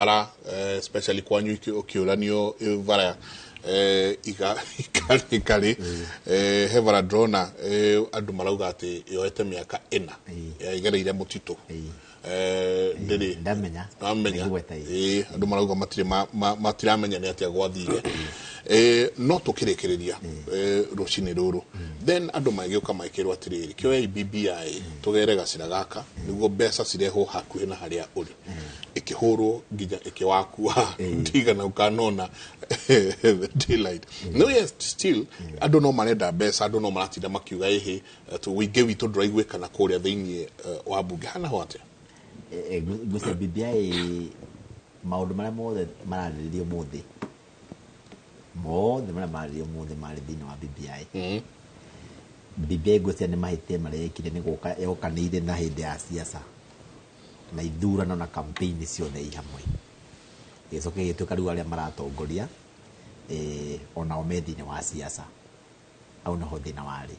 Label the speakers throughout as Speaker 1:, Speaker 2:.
Speaker 1: Bara especially kwanyu ũkĩũranio bara ikarĩ he bara ndĩrona andũ marauga atĩ yoete mĩaka 4 ĩgereire mũtitũ. Ndĩrĩ
Speaker 2: Ndamenya.
Speaker 1: Ndamenya.
Speaker 2: Nĩngũgweta ĩ.
Speaker 1: Ĩĩ, andũ marauga matirĩ matiramenya nĩ atĩa gwathire. No tũkĩrĩkĩrĩria rũcinĩ rũrũ, then andũ magĩũka magĩkĩrwo atĩrĩrĩ, kĩoei BBI tũgere gacĩra gaka nĩguo mbeca cirehwo hakuhĩ na harĩa ũrĩ, ĩkĩhũrwo nginya ĩkĩwakua ndigana ũkanona the daylight. No, yes, still andũ no marenda mbeca, andũ no maratinda makiuga ĩhĩ atĩ ũingĩ witũ ndũraiguĩkana kũrĩa thĩinĩ wa mbunge hana ho atĩa?
Speaker 2: Ngwĩciria BBI, maũndũ marĩa mothe mararĩrĩrio ũmũthĩ, mothe marĩa mararĩrĩrio ũmũthĩ marĩ thĩinĩ wa BBI. BBI ngwĩciria nĩ mahĩtia marĩa yekire nĩ gũka yokanĩire na hĩndĩ ya siasa na ithurano na campaign ciothe i hamwe, gĩcoka gĩgĩtuĩka rĩu arĩa maratongoria onao me thĩinĩ wa siasa. Hau nĩho thĩna warĩ.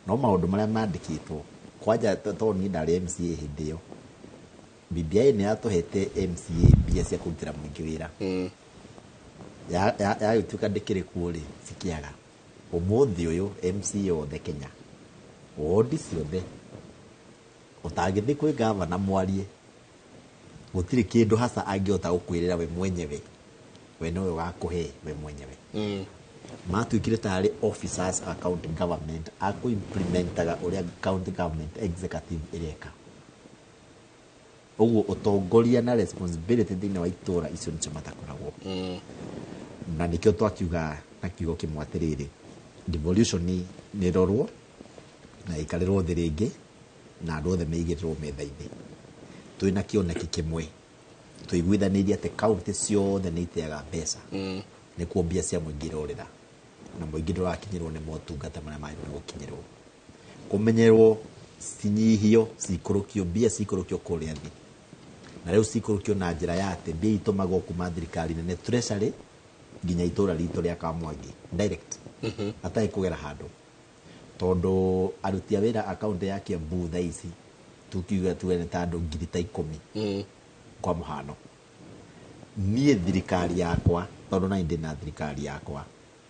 Speaker 2: No maũndũ marĩa mandĩkĩtwo kwanja, tondũ niĩ ndarĩ MCA hĩndĩ ĩyo, BBI nĩ yatũhete MCA mbia cia kũrutĩra mũingĩ wĩra. Yagĩtuĩka ndĩkĩrĩ kuo rĩ, cikĩaga. Ũmũthĩ ũyũ MCA othe Kenya, wodi ciothe, ũtangĩthiĩ kwĩ gavana mwarie, gũtirĩ kĩndũ hasa angĩhota gũkwĩrĩra we mwenyewe, we nowe ũgakũhe we mwenyewe. Matuĩkire tarĩ officers a county government a kũ-implementaga ũrĩa county government executive ĩreka. Ũguo ũtongoria na responsibility thĩinĩ wa itũra icio nĩcio matakoragwo, na nĩkĩo twakiuga na kiugo kĩmwe atĩrĩrĩ, devolution nĩ ĩrorwo na ĩikarĩrwo thĩ rĩngĩ na andũ othe meigĩrĩrwo metha-inĩ, twĩna kĩoneki kĩmwe, tũiguithanĩirie atĩ kaunti ciothe nĩ iteaga mbeca, nĩkuo mbia cia mũingĩ irorĩra na mũingĩ ndũrakinyĩrwo nĩ motungata marĩa magĩrĩirwo nĩ gũkinyĩrwo, kũmenyerwo cinyihio, cikũrũkio, mbia cikũrũkio kũrĩa thĩ, na rĩu cikũrũkio na njĩra ya atĩ mbia itũmagwo kuma thirikari nene, treasury, nginya itũra ritũ rĩa Kamwangi direct, hatarĩ kũgera handũ, tondũ aruti a wĩra a kaunti ya Kiambu thaa ici tukiuga tuge nĩ ta andũ 10,000. Kwa mũhano, niĩ thirikari yakwa, tondũ nani ndĩna thirikari yakwa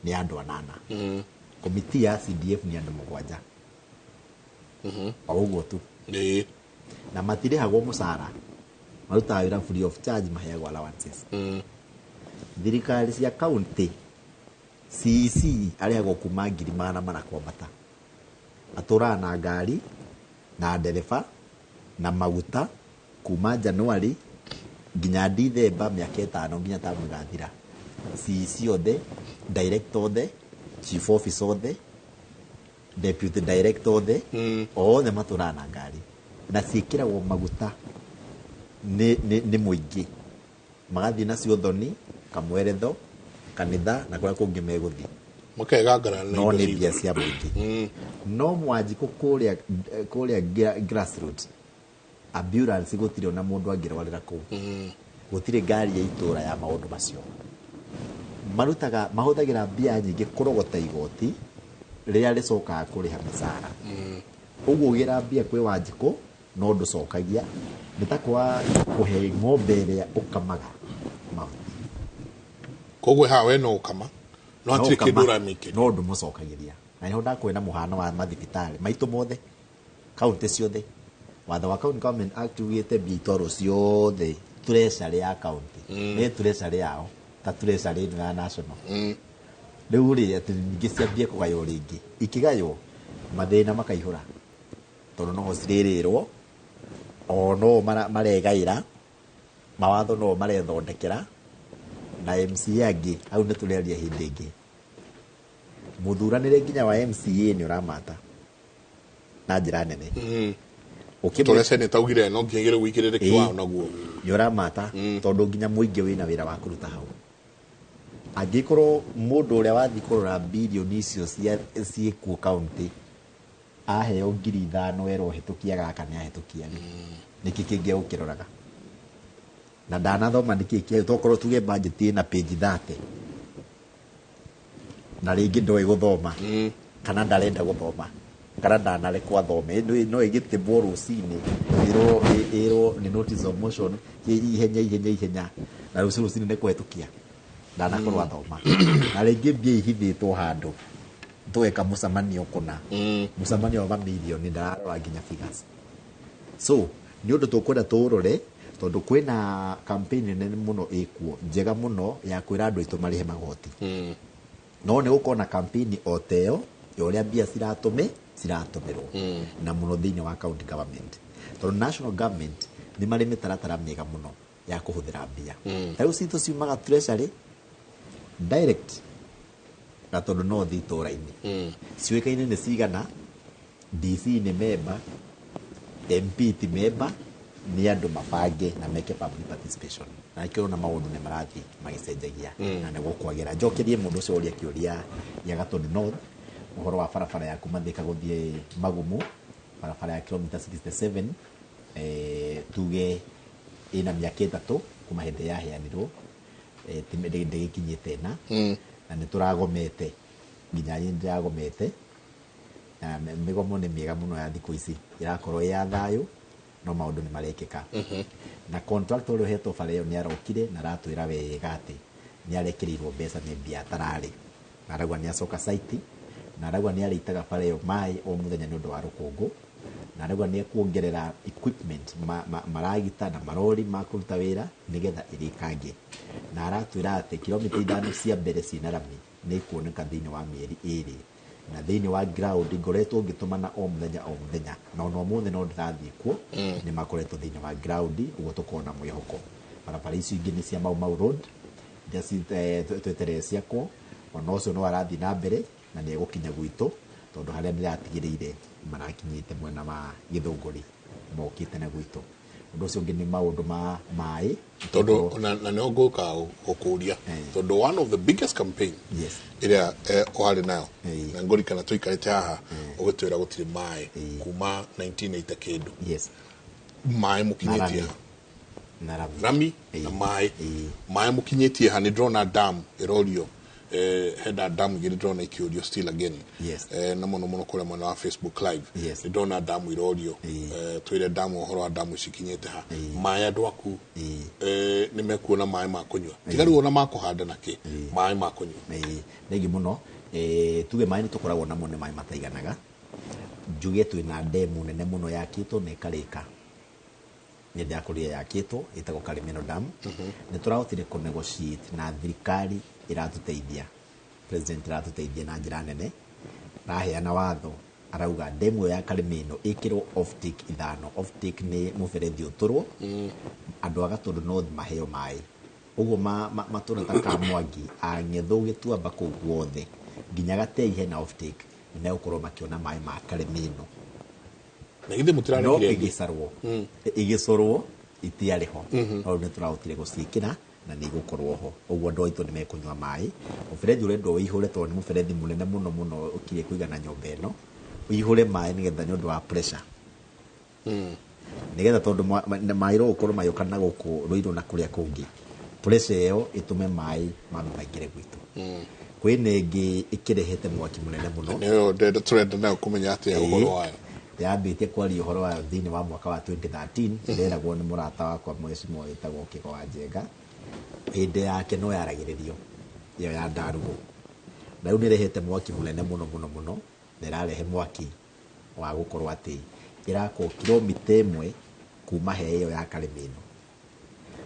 Speaker 2: nĩ andũ 8, komiti ya CDF nĩ andũ 7, o ũguo tu. Na matirĩhagwo mũcara, marutaga wĩra free of charge, maheagwo allowances. Thirikari cia kaunti, CEC arĩhagwo kuma 400,000 kwambata, atũraga na ngari na ndereba na maguta kuma January nginya Dithemba, mĩaka 5 nginya tamu ĩgathira. CEC othe, director othe, chief officer othe, deputy director othe, othe matũraga na ngari na ciĩkĩragwo maguta nĩ mũingĩ, magathiĩ nacio thoni, kamweretho, kanitha na kũrĩa kũngĩ megũthiĩ.
Speaker 1: Makegangara na
Speaker 2: no
Speaker 1: indo
Speaker 2: nĩ
Speaker 1: citũ.
Speaker 2: Mbia cia mũingĩ. No Mwanjikũ kũrĩa grassroots, ambulance gũtirĩ ona mũndũ angĩrwarĩra kũu, gũtirĩ ngari ya itũra ya maũndũ macio. Marutaga, mahũthagĩra mbia nyingĩ kũrogota igoti rĩrĩa rĩcokaga kũrĩha mĩcara. Ũguo ũgĩra mbia kwĩ Wanjikũ no ndũcokagia, nĩ ta kwa kũhe ng'ombe ĩrĩa ũkamaga mahuti.
Speaker 1: Koguo haha we no ũkama no hatirĩ kĩndũ ũramĩkĩria.
Speaker 2: No ndũmũcokagĩria. Na nĩho ndakwĩra na mũhano wa mathibitarĩ maitũ mothe, kaunti ciothe. Watho wa County Government Act ugĩte mbia itwarwo ciothe treasury ya kaunti, nĩ treasury yao ta treasury ĩno ya national. Rĩu rĩ, atĩ ningĩ ciambie kũgaywo rĩngĩ, ikĩgaywo mathĩna makaihũra, tondũ noho cirĩrĩrwo, o no maregaĩra mawatho, no marethondekera na MCA angĩ. Hau nĩ tũrĩaria hĩndĩ ĩngĩ. Mũthuranĩre nginya wa MCA nĩ ũramata na njĩra nene.
Speaker 1: Tũrĩa senator augire no nginya rĩu wĩigĩrĩrĩki wao naguo.
Speaker 2: Nĩ ũramata, tondũ nginya mũingĩ wĩna wĩra wa kũruta hau. Angĩkorwo mũndũ ũrĩa wathiĩ kũrora birioni icio ciĩkuo kaunti aheo 5,000 erwo hĩtũkia gaka, nĩ ahĩtũkia rĩ, nĩkĩ kĩngĩ egũkĩroraga na ndanathoma? Nĩkĩ kĩa tokorwo tuge budget ĩna page 30 na rĩngĩ ndoĩ gũthoma kana ndarenda gũthoma. Kana ndanarekwo athome. No ĩgĩtĩmwo rũcinĩ, ĩrwo nĩ notice of motion, ihenya ihenya ihenya, na rũciũ rũcinĩ nĩ kũhetũkia, ndanakorwo athoma. Na rĩngĩ mbia ihithĩtwo handũ, tũgeka mũcemanio kũna, mũcemanio wa mamirioni, ndararora nginya figures. So nĩ ũndũ tũkwenda tũũrore, tondũ kwĩna campaign nene mũno ĩkuo, njega mũno, ya kwĩra andũ aitũ marĩhe magoti. No nĩ gũkorwo na campaign o ta ĩyo ya ũrĩa mbia ciratũmĩrwo, na mũno thĩinĩ wa county government, tondũ national government nĩ marĩ mĩtaratara mĩega mũno ya kũhũthĩra mbia. Ta rĩu citũ ciumaga treasury direct, na tondũ no thiĩ itũũra-inĩ ciũĩkaine nĩ cigana, DC nĩ member, MP ti member, nĩ andũ mabange na meke public participation, na nĩkĩo ũrona maũndũ nĩ marathiĩ magĩcenjagia na nĩ gũkwagĩra. Njokerie mũndũ ũcio ũria kĩũria gĩa Gatundu North, ũhoro wa barabara ya kuma Thika gũthiĩ Magumu, barabara ya kilomita 67. Tuge ĩna mĩaka 3 kuma hĩndĩ yaheanirwo, ndĩgĩkinyĩte ĩna, na nĩ tũragomete, nginya niĩ ndĩragomete. Na mĩgomo nĩ mĩega mũno ya thikũ ici, ĩrakorwo ĩ ya thayũ, no maũndũ nĩ marekĩka. Na contractor ũrĩa ũhetwo bara ĩyo nĩ arokire na aratwĩra wega atĩ nĩ arekereirwo mbeca nĩ mbia atararĩ, na arauga nĩ acoka site, na arauga nĩ arĩitaga bara ĩyo maĩ o mũthenya nĩ ũndũ wa rũkũngũ, na arauga nĩ ekuongerera equipment, maragita na marori ma kũruta wĩra nĩgetha ĩrĩkange. Na aratwĩra atĩ kilomita 5 cia mbere ciĩna rami nĩ ikuoneka thĩinĩ wa mĩeri 2. Na thĩinĩ wa ground ngoretwo ngĩtũmana o mũthenya o mũthenya, na ona ũmũthĩ no ndĩrathiĩ kuo, nĩ makoretwo thĩinĩ wa ground, ũguo tũkorwo na mwĩhoko. Barabara icio ingĩ nĩ cia Mau Mau Road iria tweterere ciakwo, ona ũcio no arathiĩ na mbere na nĩ egũkinya gwitũ, tondũ harĩa ndĩratigĩrĩire marakinyĩte mwena wa Gĩthũngũri, mokĩte na gwitũ. Ũndũ ũcio ũngĩ nĩ maũndũ ma maĩ.
Speaker 1: Tondũ na nĩho ngũka gũkũria, tondũ one of the biggest campaign ĩrĩa warĩ nayo, na ngũrikana tũikarĩte haha ũgĩtwĩra gũtirĩ maĩ kuma 1980 kĩndũ. Maĩ mũkinyĩtie ha?
Speaker 2: Na rami.
Speaker 1: Rami na maĩ. Maĩ mũkinyĩtie ha? Nĩ ndĩrona dam ĩrorio, hena dam igĩrĩ ndĩrona ikĩũrio still again. Na mũno mũno kũrĩa mwena wa Facebook Live. Nĩ ndĩrona dam irorio. Twĩre dam, ũhoro wa dam cikinyĩte ha? Maĩ andũ aku nĩ mekuona maĩ ma kũnyua, tiga rĩu ona ma kũhanda na kĩ, maĩ ma kũnyua?
Speaker 2: Thengi mũno. Tuge maĩ nĩ tũkoragwo namo, nĩ maĩ mataiganaga. Njuge twĩna ndemu nene mũno yakĩtwo na ĩkarĩka, nĩ ndĩrakũrire yakĩtwo, ĩtagwo Karimeno Dam. Nĩ tũrahotire kũ negotiate na thirikari, ĩratũteithia, president ĩratũteithia na njĩra nene, araheana watho, arauga ndemu ĩyo ya Karimeno ĩkĩrwo off-take 5. Off-take nĩ mũberethi ũtũrwo, andũ a Gatundu North maheo maĩ. Ũguo matũra ta Kamwangi, Ang'etho, Gĩtuamba, kũu guothe nginya Gatei hena off-take, nĩ megũkorwo makĩona maĩ ma Karimeno.
Speaker 1: Na githĩ
Speaker 2: No
Speaker 1: mũtirarekire ĩngĩ?
Speaker 2: Ĩgĩcorwo itiarĩ ho, no rĩu nĩ tũrahotire gũciĩkĩra na nĩ igũkorwo ho. Ũguo andũ aitũ nĩ mekũnyua maĩ. Mũberethi ũrendwo ũihũre, tondũ nĩ mũberethi mũnene mũno mũno, ũkirie kũigana nyũmba ĩno, ũihũre maĩ nĩgetha nĩ ũndũ wa pressure, nĩgetha tondũ maĩ no gũkorwo magĩũka na gũkũ Rũirũ na kũrĩa kũngĩ, pressure ĩyo ĩtũme maĩ mambe maingĩre gwitũ. Kwĩna ĩngĩ ĩkĩrehete mwaki mũnene mũno.
Speaker 1: Nĩyo tũrenda nayo kũmenya atĩa ũhoro wayo.
Speaker 2: Yambĩtie kwaria ũhoro wayo thĩinĩ wa mwaka wa 2013. Ndĩreragwo nĩ mũrata wakwa mheshimiwa wĩtagwo Kĩgo wa Njenga, hĩndĩ yake no yaragĩrĩrio ĩyo ya Ndarugo, na rĩu nĩ ĩrehete mwaki mũnene mũno mũno mũno, na ĩrarehe mwaki wa gũkorwo atĩ ĩrakwo kilomita 1 kuma he ĩyo ya Karimeno.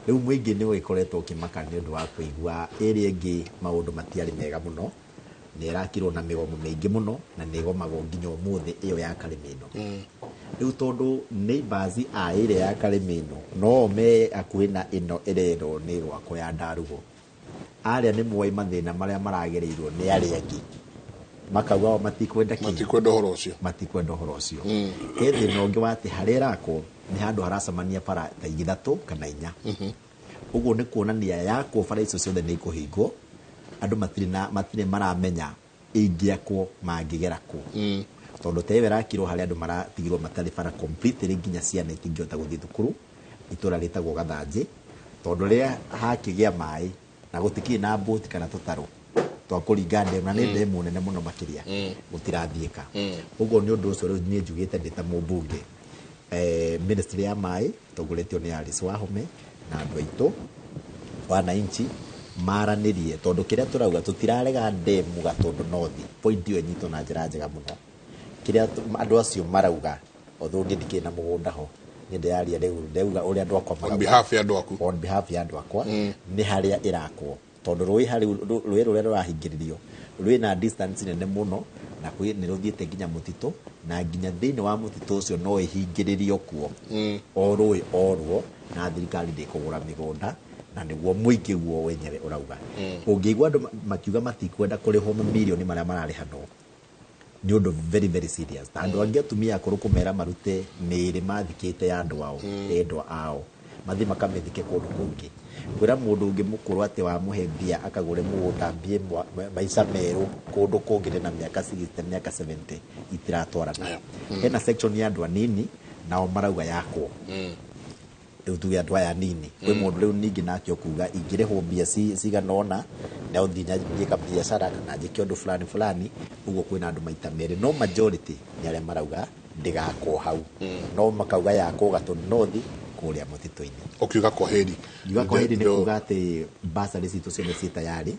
Speaker 2: Rĩu mũingĩ nĩ ũgĩkoretwo ũkĩmaka nĩ ũndũ wa kũigua ĩrĩa ĩngĩ maũndũ matiarĩ mega mũno, nĩ ĩrakirwo na mĩgomo mĩingĩ mũno, na nĩ ĩgomagwo nginya ũmũthĩ ĩyo ya Karimeno. Rĩu tondũ neighbors a ĩrĩa ya Karimeno no me hakuhĩ na ĩno ĩrerwo nĩ gwakwo ya Ndarugo, arĩa nĩ moĩ mathĩna marĩa maragereirwo nĩ arĩa angĩ, makauga o matikwenda kĩ?
Speaker 1: Matikwenda ũhoro ũcio.
Speaker 2: Matikwenda ũhoro ũcio. He thĩna ũngĩ wa atĩ harĩa ĩrakwo nĩ handũ haracemania bara ta 3 kana 4. Ũguo nĩ kuonania yakwo bara icio ciothe nĩ ikũhingwo, andũ matirĩ maramenya ingĩakwo mangĩgera kũ, tondũ ta ĩyo ĩrakirwo harĩa andũ maratigirwo matarĩ bara completely, nginya ciana itingĩhota gũthiĩ thukuru, itũra rĩtagwo Gathanjĩ, tondũ rĩrĩa hakĩgĩa maĩ na gũtikĩrĩ na mbũti kana tũtarũ. Twa kũringa ndemu, na nĩ ndemu nene mũno makĩria, gũtirathiĩka. Ũguo nĩ ũndũ ũcio rĩu niĩ njugĩte ndĩ ta mũmbunge, ministry ya maĩ tongoretio nĩ Alice Wahome na andũ aitũ wananchi maranĩrie, tondũ kĩrĩa tũrauga, tũtirarega ndemu Gatũndũ North. Point ĩyo ĩnyitwo na njĩra njega mũno. Kĩrĩa andũ acio marauga, although niĩ ndikĩrĩ na mũgũnda ho, niĩ ndĩraria rĩu, ndauga ũrĩa andũ akwa
Speaker 1: On
Speaker 2: marauga.
Speaker 1: behalf ya andũ aku.
Speaker 2: On behalf ya andũ akwa, nĩ harĩa ĩrakwo, tondũ rũĩ harĩ rũĩ rũrĩa rũrahingĩrĩrio rwĩna distance nene mũno na kwĩ nĩ rũthiĩte nginya mũtitũ, na nginya thĩinĩ wa mũtitũ ũcio no ĩhingĩrĩrio kuo o rũĩ o ruo, na thirikari ndĩkũgũra mĩgũnda, na nĩguo mũingĩ guo wenyewe ũrauga. Ũngĩigua andũ makiuga matikwenda kũrĩhwo mamirioni marĩa mararĩhanwo, nĩ ũndũ very very serious. Ta andũ angĩ, atumia akũrũ, kũmera marute mĩĩrĩ mathikĩte ya andũ ao, endwa ao, mathiĩ makamĩthike kũndũ kũngĩ, kwĩra mũndũ ũngĩ mũkũrũ atĩ wamũhe mbia akagũre mũgũnda, mbie maica merũ kũndũ kũngĩ na mĩaka 60, mĩaka 70, itiratwarana. Hena section ya andũ anini nao marauga yakwo. Rĩu tuge andũ aya anini, kwĩ mũndũ rĩu ningĩ nake ũkuga ingĩrĩhwo mbia cigana ũna no thiĩ nyambie kabiacara kana njĩke ũndũ fulani fulani. Ũguo kwĩna andũ maita merĩ, no majority nĩ arĩa marauga ndĩgakwo hau, no makauga yakwo Gatũndũ North kũrĩa mũtitũ-inĩ.
Speaker 1: Ũkiuga kwaheri.
Speaker 2: Ngiuga kwaheri nĩ kuga atĩ basarĩ citũ ciothe ciĩ tayarĩ.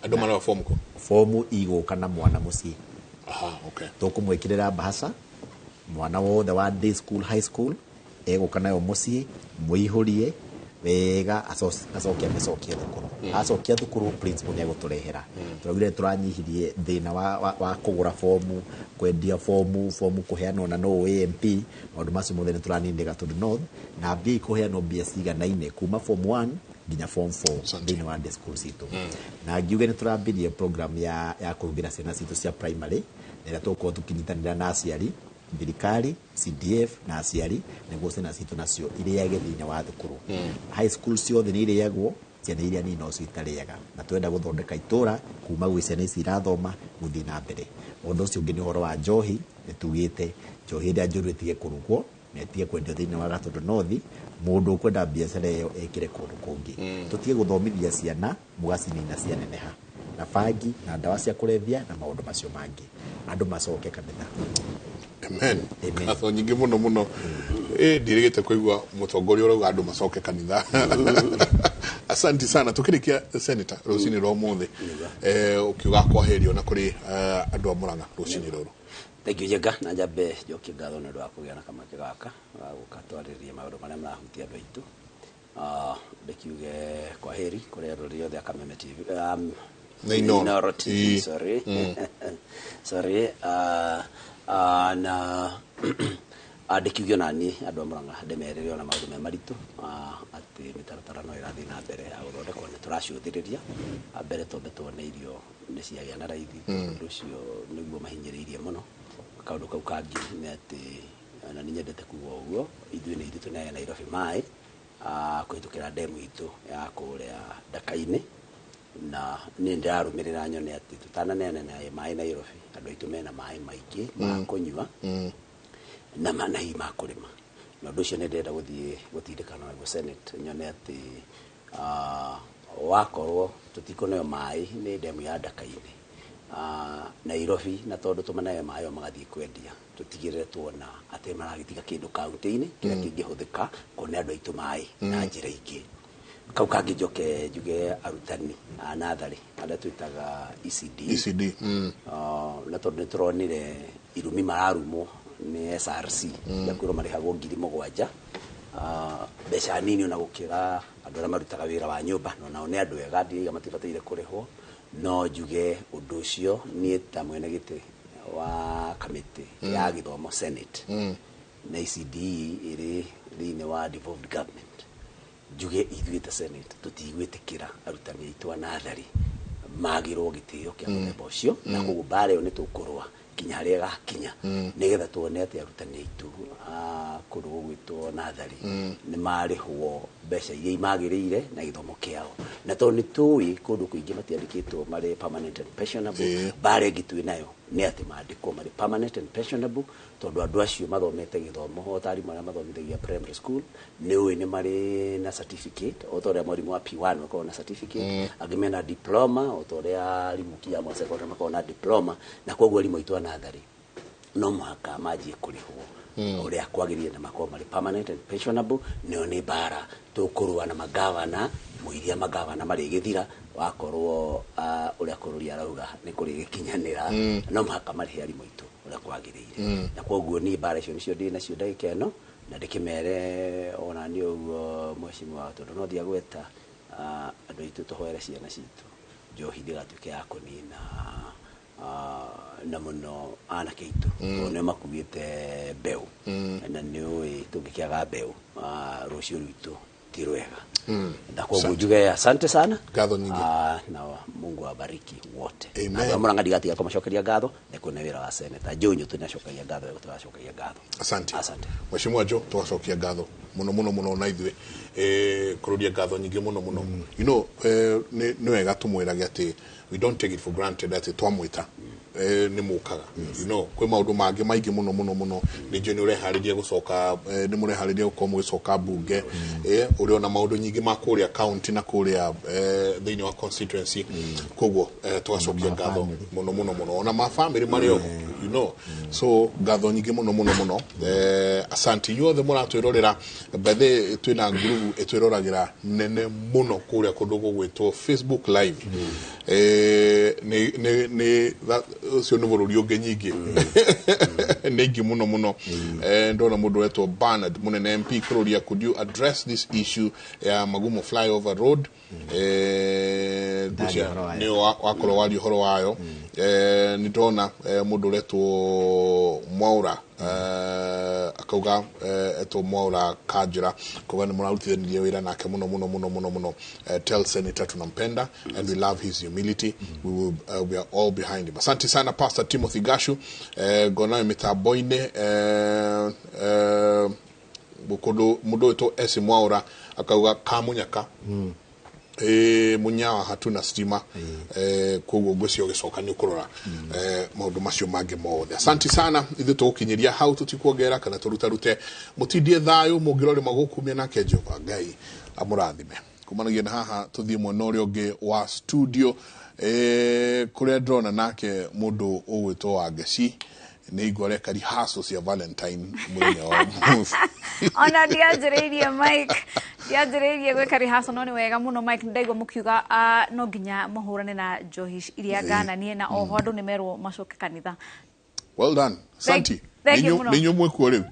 Speaker 1: Andũ marĩa form kũ?
Speaker 2: Fomu igũka na mwana mũciĩ.
Speaker 1: Aha, okay.
Speaker 2: Tũkũmwĩkĩrĩra bahasha, mwana wothe wa day school, high school, egũka nayo mũciĩ, mũihũrie wega, acoke amĩcokie thukuru. Acokia thukuru, principal nĩ egũtũrehera. Tũraugire tũranyihirie thĩna wa kũgũra fomu, kwendia fomu, fomu kũheanwo na no AMP, maũndũ macio mothe nĩ tũraninire Gatũndũ North, na mbia ikũheanwo mbia ciganaine kuma form 1 nginya form 4
Speaker 1: Asante.
Speaker 2: thĩinĩ wa day school citũ. Na ngiuge nĩ tũrambirie program ya kũrugĩra ciana citũ cia primary, na ĩrĩa tũgũkorwo tũkĩnyitanĩra na aciari, thirikari, CDF na aciari, nĩguo ciana citũ nacio irĩage thĩinĩ wa thukuru. High school ciothe nĩ irĩagwo, ciana iria nini nocio itarĩaga, na twenda gũthondeka itũra kuma gwĩ ciana ici irathoma gũthiĩ na mbere. Ũndũ ũcio ũngĩ nĩ ũhoro wa njohi. Nĩ tugĩte njohi ĩrĩa njũru ĩtige kũrugwo na ĩtige kwendio thĩinĩ wa Gatũndũ North. Mũndũ ũkwenda biacara ĩyo ekĩre kũndũ kũngĩ. Tũtige gũthomithia ciana mũgacinina cianeneha na bangi na ndawa cia kũrebia na maũndũ macio mangĩ. Andũ macoke kanitha.
Speaker 1: Amen.
Speaker 2: Amen.
Speaker 1: Ngatho nyingĩ mũno mũno. Ĩ ndirĩgĩte kũigua mũtongoria ũrauga andũ macoke kanitha. Asante sana. Tukĩrĩkia, senator, rũcinĩ rwa ũmũthĩ, ũkiuga kwaherio na kũrĩ andũ a Mũrang'a rũcinĩ rũrũ.
Speaker 3: Thank you, Njenga, na njambe njokie ngatho nĩ ũndũ wa kũgĩa na kamweke gaka ga gũka twarĩrĩrie maũndũ marĩa marahutia andũ aitũ. Ndĩkiuge kwaheri kũrĩ arori othe a Kameme TV.
Speaker 1: Na Inooro.
Speaker 3: Inooro TV, sorry. Sorry. Na ndĩkiuge ona niĩ andũ a Mũrang'a ndĩmerĩre ona maũndũ me maritũ, atĩ mĩtaratara no ĩrathiĩ na mbere ya gũthondekwo, nĩ tũracũthĩrĩria. Mbere twambe tuone irio nĩ ciagĩa na raithi, ũndũ ũcio nĩguo mahinyĩrĩirie mũno. Kaũndũ kau kangĩ nĩ atĩ na nĩ nyendete kuga ũguo, ithuĩ nĩ ithuĩ tũneaga Nairobi maĩ kũhĩtũkĩra ndemu itũ ya kũrĩa Ndaka-inĩ, na niĩ ndĩrarũmĩrĩra nyone atĩ tũtananeana na maĩ Nairobi, andũ aitũ mena maĩ maingĩ ma kũnyua na hihi ma kũrĩma. Na ũndũ ũcio nĩ ndĩrenda gũthiĩ gũtindĩkana naguo Senate, nyone atĩ wakorwo tũtikũneo maĩ nĩ ndemu ya Ndaka-inĩ, Nairobi, na tondũ tũmaneo maĩ o magathiĩ kwendia, tũtigĩrĩre tuona atĩ maragĩtiga kĩndũ kaunti-inĩ kĩrĩa kĩngĩhũthĩka kũne andũ aitũ maĩ na njĩra ingĩ. Kau kangĩ njoke njuge arutani a natharĩ arĩa twĩtaga ECD.
Speaker 1: ECD.
Speaker 3: Na tondũ nĩ tũronire irumi mararumwo nĩ SRC ya kwĩrwo marĩhagwo 7,000, mbeca nini ona gũkĩra andũ arĩa marutaga wĩra wa nyũmba, no nao nĩ andũ ega, ndiraiga matibataire kũrĩhwo. No njuge ũndũ ũcio niĩ ta mwene gĩtĩ wa kamĩtĩ ya gĩthomo Senate, na ECD ĩrĩ thĩinĩ wa devolved government, njuge ithuĩ ta Senate tũtigwĩtĩkĩra arutani aitũ a natharĩ magĩrwo gĩtĩo kĩa mũthemba ũcio, na koguo mbara ĩyo nĩ tũkũrũa kinya harĩa ĩgakinya, nĩgetha tuone atĩ arutani aitũ a kũndũ gũgwĩtwo natharĩ nĩ marĩhwo. Mbeca iria imagĩrĩire na gĩthomo kĩao, na tondũ nĩ tũĩ kũndũ kũingĩ matiandĩkĩtwo marĩ permanent and pensionable. Mbara ĩngĩ twĩ nayo nĩ atĩ mandĩkwo marĩ permanent and pensionable, tondũ andũ acio mathomete gĩthomo o ta arimũ arĩa mathomithagia primary school, nĩ ũĩ nĩ marĩ na certificate, o ta ũrĩa mwarimũ wa P1 makoragwo na certificate, angĩ mena diploma, o ta ũrĩa arimũ kiama secondary makoragwo na diploma. Na koguo arimũ aitũ a natharĩ no mũhaka manjie kũrĩhwo ũrĩa kwagĩrĩire na makorwo marĩ permanent and pensionable. Nĩyo nĩ mbara tũkũrũa na magavana mũiria, magavana marĩgĩthira wakorwo ũrĩa bũrũri arauga nĩ kũrĩgĩkinyanĩra, no mũhaka marĩhe arimũ aitũ ũrĩa kwagĩrĩire. Na koguo niĩ mbara icio nĩcio ndĩ nacio ndagĩka ĩno, na ndĩkĩmere ona nĩ ũguo mheshimiwa, tondũ no thia gweta andũ aitũ tũhoere ciana citũ, njohi ndĩgatuĩke ya kũnina na mũno anake aitũ, tondũ nĩo makuĩte mbeũ, na nĩ ũĩ tũngĩkĩaga mbeũ, rũciũ rwitũ ti rwega. Na koguo njuge asante sana.
Speaker 1: Ngatho nyingĩ.
Speaker 3: Na Mungu awabariki wote.
Speaker 1: Amen.
Speaker 3: Andũ a Murang'a ndigatiga kũmacokeria ngatho, nĩ kuona wĩra wa Senator Joe Nyutu nĩacokagia ngatho, tũracokagia ngatho.
Speaker 1: Asante.
Speaker 3: Asante.
Speaker 1: Mheshimiwa Joe, twacokia ngatho muno muno muno na ithuĩ kururia ngatho nyingĩ muno muno. Nĩ wega tũmwĩrage atĩ we don't take it for granted atĩ twamwĩta nĩ mũkaga. Kwĩ maũndũ mangĩ maingĩ mũno mũno mũno. Nĩ njũĩ nĩ ũreharĩria gũcoka, nĩ mũreharĩria gũkorwo mũgĩcoka mbunge, ũrĩ ona maũndũ nyingĩ ma kũrĩa county na kũrĩa thĩinĩ wa constituency. Koguo tũgacokia
Speaker 2: Ma
Speaker 1: ngatho
Speaker 2: family.
Speaker 1: Mũno mũno mũno, ona ma family marĩ oho. So ngatho nyingĩ mũno mũno mũno. Asante inyuothe mũratwĩrorera. Bethe twĩna ngurubu ĩtwĩroragĩra nene mũno kũrĩa kũndũ gũgwĩtwo Facebook Live. Nĩ ũcio nĩ bũrũri ũngĩ, nyingĩ nĩ ingĩ mũno mũno. Ndona mũndũ wetwo Bernard Mũnene MP kũrũria, "Could you address this issue ya Magumo flyover road?"
Speaker 2: Ndaria ũhoro wayo.
Speaker 1: Nĩ wakorwo waria ũhoro wayo. Nĩ ndona mũndũ ũretwo Mwaura, akauga, etwo Mwaura Kanjura, akauga nĩ mũrarutithanirie wĩra nake mũno mũno mũno mũno mũno. Tell senator tunampenda and we love his humility. We are all behind him. Asante sana Pastor Timothy Gashu. Ngonayo mĩtambo-inĩ kũndũ mũndũ wĩtwo Esi Mwaura akauga kamunyaka munyawa hatuna stima. Koguo ngwĩciria ũgĩcoka nĩ ũkũrora maũndũ macio mangĩ mothe. Asanti sana. Ithuĩ tũgũkinyĩria hau, tũtikuongerera kana tũrutarute. Mũtindie thayũ mũngĩrorĩma gũkumia nake Jehova Ngai amũrathime. Kumanagia na haha tũthiĩ mwena ũrĩa ũngĩ wa studio, kũrĩa ndĩrona nake mũndũ ũgwĩtwo Wangeci nĩ igua areka rehearsal cia Valentine mũthenya wa ũmũthĩ.
Speaker 4: Ona ndianjĩrĩirie, Mike, ndianjĩrĩirie gwĩka rehearsal, no nĩ wega mũno, Mike. Ndaigua mũkiuga no nginya mũhũrane na njohi iria ngananie, na oho andũ nĩ merwo macoke kanitha.
Speaker 1: Well done, santi.
Speaker 4: Thank you mũno.
Speaker 1: Nĩ inyuĩ mwĩkuo rĩu.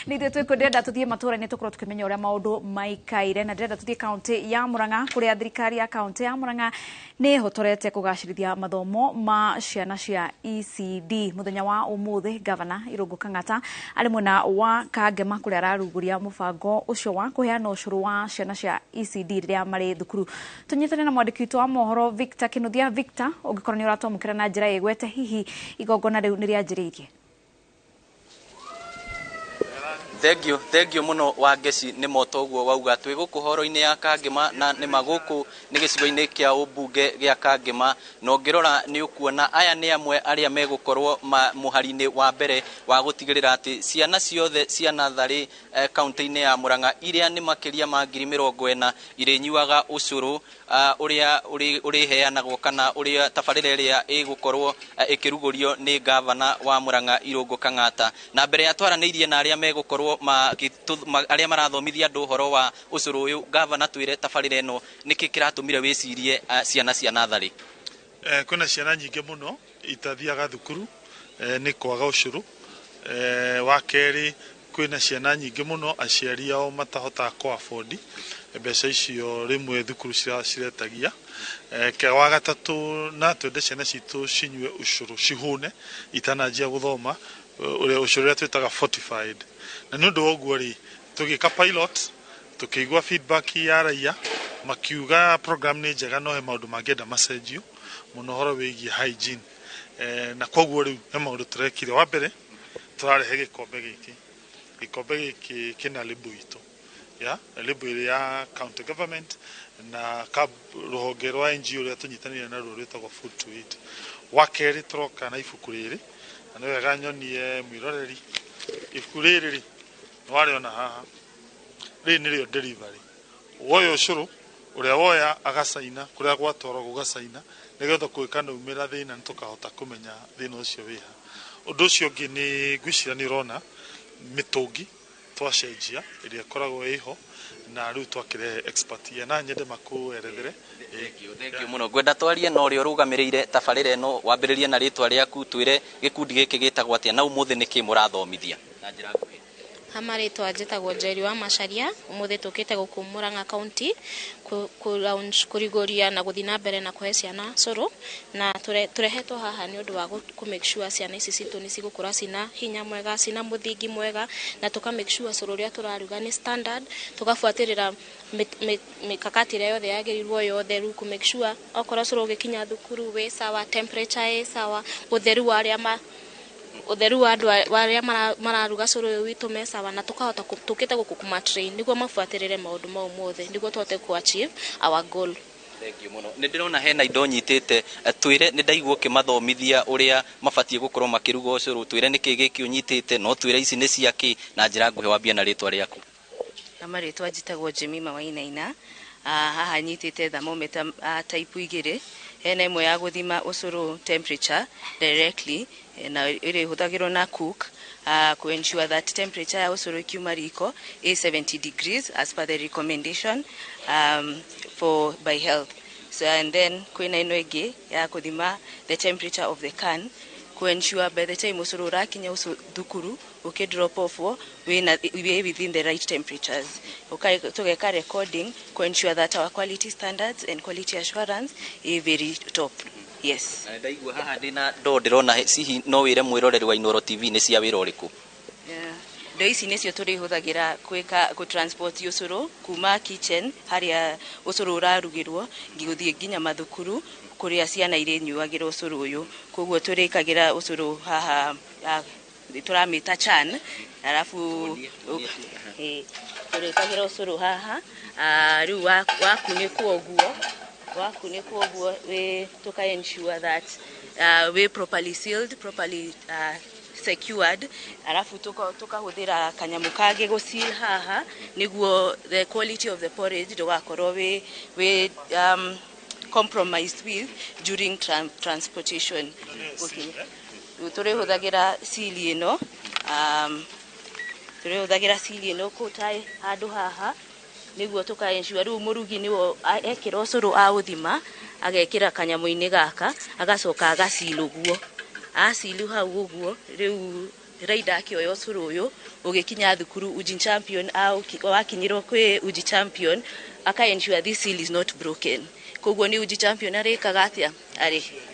Speaker 4: Nĩ ithuĩ twĩkuo. Ndĩrenda tũthiĩ matũũra-inĩ tũkorwo tũkĩmenya ũrĩa maũndũ maikaire, na ndĩrenda tũthiĩ kaũntĩ ya Murang'a, kũrĩa thirikari ya kaũntĩ ya Murang'a nĩ ĩhotorete kũgacĩrithia mathomo ma ciana cia ECD. Mũthenya wa ũmũthĩ, Gavana Irũngũ Kang'ata arĩ mwena wa Kangema, kũrĩa ararugũria mũbango ũcio wa kũheana ũcũrũ wa ciana cia ECD rĩrĩa marĩ thukuru. Tũnyitane na mwandĩki witũ wa mohoro Victor Kinuthia. Victor, ũngĩkorwo nĩ ũratwamũkĩra na njĩra ĩgwete, hihi igongona rĩu nĩ rĩanjĩrĩirie?
Speaker 5: Thengio, thengio muno Wangeci. Nĩ moto ũguo wauga, twĩ gũkũ horo-inĩ ya Kangema, na nĩma gũkũ nĩ gĩcigo-inĩ kĩa ũmbunge gĩa Kangema, na ũngĩrora nĩ ũkuona aya nĩ amwe arĩa megũkorwo mũhari-inĩ wa mbere wa gũtigĩrĩra atĩ ciana ciothe cia natharĩ kaunti-inĩ ya Murang'a, iria nĩ makĩria ma 40,000, irĩnyuaga ũcũrũ ũrĩa ũrĩheanagwo kana ũrĩa tabarĩra ĩrĩa ĩgũkorwo ĩkĩrugũrio nĩ gavana wa Murang'a Irũngũ Kang'ata. Na mbere ya twaranĩirie na arĩa megũkorwo arĩa marathomithia andũ ũhoro wa ũcũrũ ũyũ, gavana, twĩre tabarĩra ĩno nĩkĩ kĩratũmire wĩcirie ciana cia natharĩ?
Speaker 6: Kwĩna ciana nyingĩ mũno itathiaga thukuru nĩ kwaga ũcũrũ. Wa kerĩ, kwĩna ciana nyingĩ mũno aciari ao matahotaga kũ afford mbeca icio rĩmwe thukuru ciretagia. Wa gatatũ, na twende ciana citũ cinyue ũcũrũ cihũne itananjia gũthoma, ũrĩa ũcũrũ ũrĩa twĩtaga fortified. Na nĩ ũndũ wa ũguo rĩ, tũgĩka pilot, tũkĩigua feedback ya raia, makiuga program nĩ njega, no he maũndũ mangĩenda macenjio mũno ũhoro wĩgiĩ hygiene. Na koguo rĩu he maũndũ tũrekire. Wa mbere, tũrarehe gĩkombe gĩkĩ. Gĩkombe gĩkĩ kĩna label itũ. Ya label ĩrĩ ya county government na rũhonge rwa NGO rũrĩa tũnyitanĩire naruo rwĩtagwo Food to Eat. Wa kerĩ, tũroka na ibuku rĩrĩ, na nĩ wega nyonie mwĩroreri ibuku rĩrĩ rĩ, nĩ warĩona haha, rĩrĩ nĩrĩo delivery. Woya ũcũrũ, ũrĩa woya agacaina kũrĩa gwatwarwo, gũgacaina nĩgetha kũngĩkanaumĩra thĩna, nĩ tũkahota kũmenya thĩna ũcio wĩha. Ũndũ ũcio ũngĩ nĩ ngwĩciria nĩ ũrona mĩtũngi twacenjia ĩrĩa ĩkoragwo ĩho, na rĩu twakĩrehe expert ya na nyende makũerethere.
Speaker 5: Thank you mũno. Ngwenda twarie na ũrĩa ũrũgamĩrĩire tabarĩra ĩno. Wambĩrĩrie na rĩtwa rĩaku, twĩre gĩkundi gĩkĩ gĩtagwo atĩa na ũmũthĩ nĩkĩ mũrathomithia na njĩra nguhĩ.
Speaker 7: Ha marĩtwa njĩtagwo Njeri wa Macharia. Ũmũthĩ tũkĩte gũkũ Murang'a County kũ launch, kũrigũria na gũthiĩ na mbere na kũhe ciana cũrũ, na tũrehetwo haha nĩ ũndũ wa kũ make sure ciana ici citũ nĩ cigũkũra cina hinya mwega, cina mũthingi mwega, na tũka make sure cũrũ ũrĩa tũraruga nĩ standard, tũgabuatĩrĩra mikakati ĩrĩa yothe yagĩrĩirwo yothe, rĩu kũ make sure okorwo cũrũ ũgĩkinya thukuru wĩ sawa, temperature ĩ sawa, ũtheru wa arĩa ma ũtheru wa andũ wa arĩa mararuga cũrũ ũyũ witũ me sawa, na tũkahota tũkĩte gũkũ kũma train nĩguo mabuatĩrĩre maũndũ mau mothe nĩguo tũhote kũ achieve our goal.
Speaker 5: Thank you mũno. Nĩ ndĩrona hena indo nyitĩte. Twĩre, nĩ ndaigua ũkĩmathomithia ũrĩa mabatiĩ gũkorwo makĩruga ũcũrũ. Twĩre nĩkĩ gĩkĩ ũnyitĩte, no twĩre ici nĩ cia kĩ na njĩra nguhĩ. Wambie na rĩtwa rĩaku.
Speaker 8: Na marĩtwa njĩtagwo Jemima Wainaina. Haha nyitĩte thermometer type igĩrĩ. Hena ĩmwe ya gũthima ũcũrũ temperature directly, na ĩrĩa ĩhũthagĩrwo na cook ku ensure that temperature ya ũcũrũ ĩkiuma riko ĩ 70 degrees as per the recommendation for by health. So and then kwĩna ĩno ĩngĩ ya kũthima the temperature of the can, ku ensure by the time ũcũrũ ũrakinya thukuru ũkĩ drop off wĩna wĩ within the right temperatures. Okay, tũgeka recording ku ensure that our quality standards and quality assurance is very top. Yes.
Speaker 5: Na ndaigua haha ndĩna ndoo ndĩrona, hihi no wĩre mwĩroreri wa Inooro TV nĩ cia wĩra ũrĩkũ?
Speaker 8: Yeah. Indo ici nĩcio tũrĩhũthagĩra gwĩka gũ transport ũcũrũ kuma kitchen harĩa ũcũrũ ũrarugĩrwo gũthiĩ nginya mathukuru kũrĩa ciana irĩnyuagĩra ũcũrũ ũyũ. Koguo tũrĩkagĩra ũcũrũ haha, tũramĩta chan, arabu tũrĩkagĩra ũcũrũ haha. Rĩu wakunĩkwo ũguo, wakunĩkwo ũguo wĩ tũka ensure that wĩ properly sealed, properly secured, arabu tukahũthĩra kanyamũ kangĩ gũ seal haha nĩguo the quality of the porridge ndũgakorwo wĩ compromised with during transportation. Rĩu tũrĩhũthagĩra seal ĩno, tũrĩhũthagĩra seal ĩno kũta handũ haha nĩguo tũka ensure rĩu mũrugi nĩwe ekĩra ũcũrũ aũthima, agekĩra kanyamũ-inĩ gaka, agacoka agacill ũguo, acilu hau ũguo. Rĩu raida akĩoya ũcũrũ ũyũ ũgĩkinya thukuru, Uji Champion wakinyĩrwo kwĩ Uji Champion, aka ensure this seal is not broken. Koguo nĩ Uji Champion arĩkaga atĩa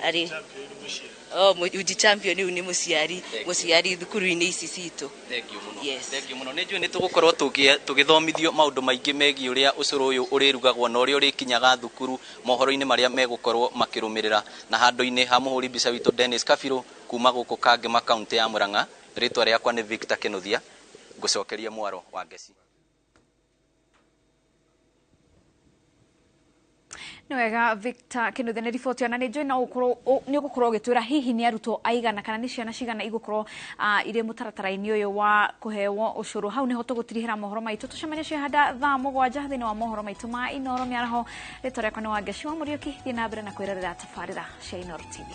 Speaker 8: arĩ oh, Uji Champion rĩu nĩ mũciari thukuru-inĩ ici citũ.
Speaker 5: Thank you mũno.
Speaker 8: Yes.
Speaker 5: Thank you mũno. Nĩ njũĩ nĩ tũgũkorwo tũgĩthomithio maũndũ maingĩ megiĩ ũrĩa ũcũrũ ũyũ ũrĩrugagwo na ũrĩa ũrĩkinyaga thukuru mohoro-inĩ marĩa megũkorwo makĩrũmĩrĩra. Na handũ-inĩ ha mũhũri mbica witũ Dennis Kabirũ, kuma gũkũ Kangema, kaunti ya Murang'a, rĩtwa rĩakwa nĩ Victor Kĩnuthia. Ngũcokeria mwaro wa Ngeci.
Speaker 4: Nĩ wega, Victor Kĩnuthia, nĩ riboti, ona nĩ njũĩ no ũkorwo nĩ ũgũkorwo ũgĩtwĩra hihi nĩ arutwo aigana kana nĩ ciana cigana igũkorwo irĩ mũtaratara-inĩ ũyũ wa kũhewo ũcũrũ. Hau nĩho tũgũtirihĩra mohoro maitũ. Tũcemanie ciahanda thaa 7 thĩinĩ wa mohoro maitũ ma Inooro mĩaraho. Rĩtwa rĩakwa nĩ Wangeci wa Mũriũki. Thiĩ na mbere na kwĩrorera tabarĩra cia Inooro TV.